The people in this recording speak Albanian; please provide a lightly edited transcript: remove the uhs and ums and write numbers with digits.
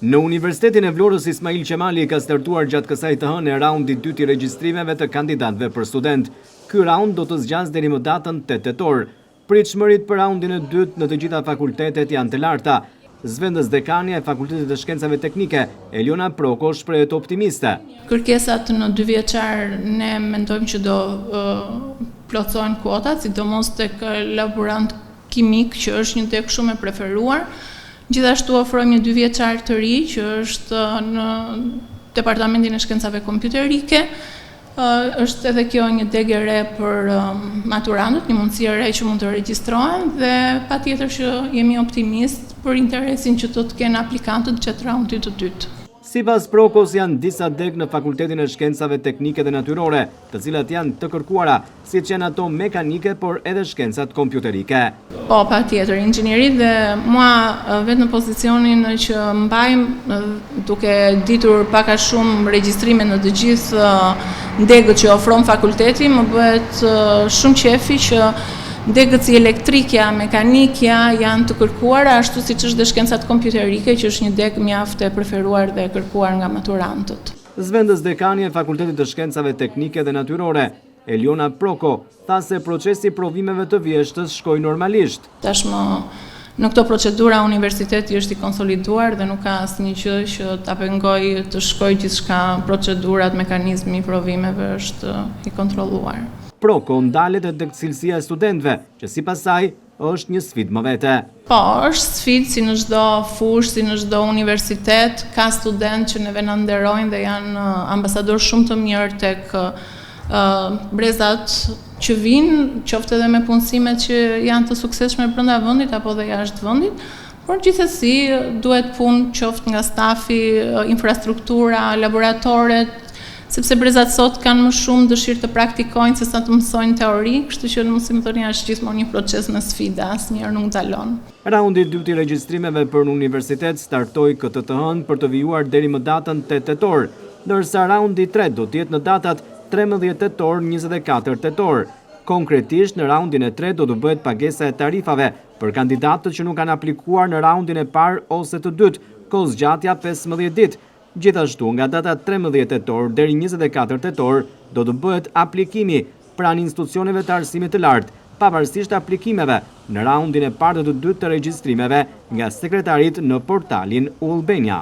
Në Universitetin e Vlorës Ismail Qemali ka startuar gjatë kësaj të hëne raundi i dytë i regjistrimeve të kandidatëve për studentë. Ky raund do të zgjasë deri më datën 8 tetor. Pritshmëritë për raundin e dytë në të gjitha fakultetet janë të larta. Zëvendës dekania e Fakultetit të Shkencave Teknike, Eliona Proko shprehet optimiste. Kërkesat në dyvjeçar ne mendojmë që do plotësohen kuotat, sidomos tek laborant kimik që është një degë shumë e preferuar. Gjithashtu ofrojmë një dyvjeçar të ri që është në Departamentin e Shkencave Kompjuterike. Është edhe kjo një degë e re për maturantët, një mundësi e re që mund të regjistrohen dhe patjetër që jemi optimist për interesin që do të kenë aplikantët gjatë raundit të dytë. Sipas Prokos janë disa degë në Fakultetin e Shkencave Teknike dhe Natyrore, të cilat janë të kërkuara, siç janë ato mekanike, por edhe shkencat kompjuterike. Po, patjetër, inxhinieri dhe mua vetë në pozicionin që mbajmë, duke ditur pak a shumë regjistrime në të gjithë degët që ofron fakulteti, më bëhet shumë qefi që degët si elektrikja, mekanikja janë të kërkuara, ashtu siç është dhe shkencat kompjuterike, që është një degë mjaft e preferuar dhe e kërkuar nga maturantët. Zëvendës dekani e Fakultetit të Shkencave Teknike dhe Natyrore, Eliona Proko, tha se procesi i provimeve të vjeshtës shkoi normalisht. Tashmë në këto procedura universiteti është i konsoliduar dhe nuk ka asnjë gjë që ta pengojë të shkojë gjithçka, procedurat, mekanizmi i provimeve është i kontrolluar. Proko ndalet edhe tek cilësia e studentëve, që sipas saj është një sfidë më vete. Po, është sfidë si në çdo fushë, si në çdo universitet, ka studentë që neve na nderojnë dhe janë ambasadorë shumë të mirë tek brezat që vijnë, qoftë edhe me punësimet që janë të suksesshme brenda vendit apo dhe jashtë vendit, por gjithsesi duhet punë qoftë nga stafi, infrastruktura, laboratoret, sepse brezat sot kanë më shumë dëshirë të praktikojnë se sa të mësojnë teori, kështu që mësimdhënia është gjithmonë një proces me sfida, asnjëherë nuk ndalon. Raundi i dytë i regjistrimeve për në universitet startoi këtë të hënë për të vijuar deri më datën 8 tetor, ndërsa raundi i tretë do të jetë në datat 13 tetor 24 tetor. Konkretisht, në raundin e tretë do të bëhet pagesa e tarifave për kandidatët që nuk kanë aplikuar në raundin e parë ose të dytë, kohëzgjatja 15 ditë. Gjithashtu, nga data 13 tetor deri 24 tetor do të bëhet aplikimi pranë institucioneve të arsimit të lartë, pavarësisht aplikimeve në raundin e parë dhe të dytë të regjistrimeve nga sekretaritë në portalin e-Albania.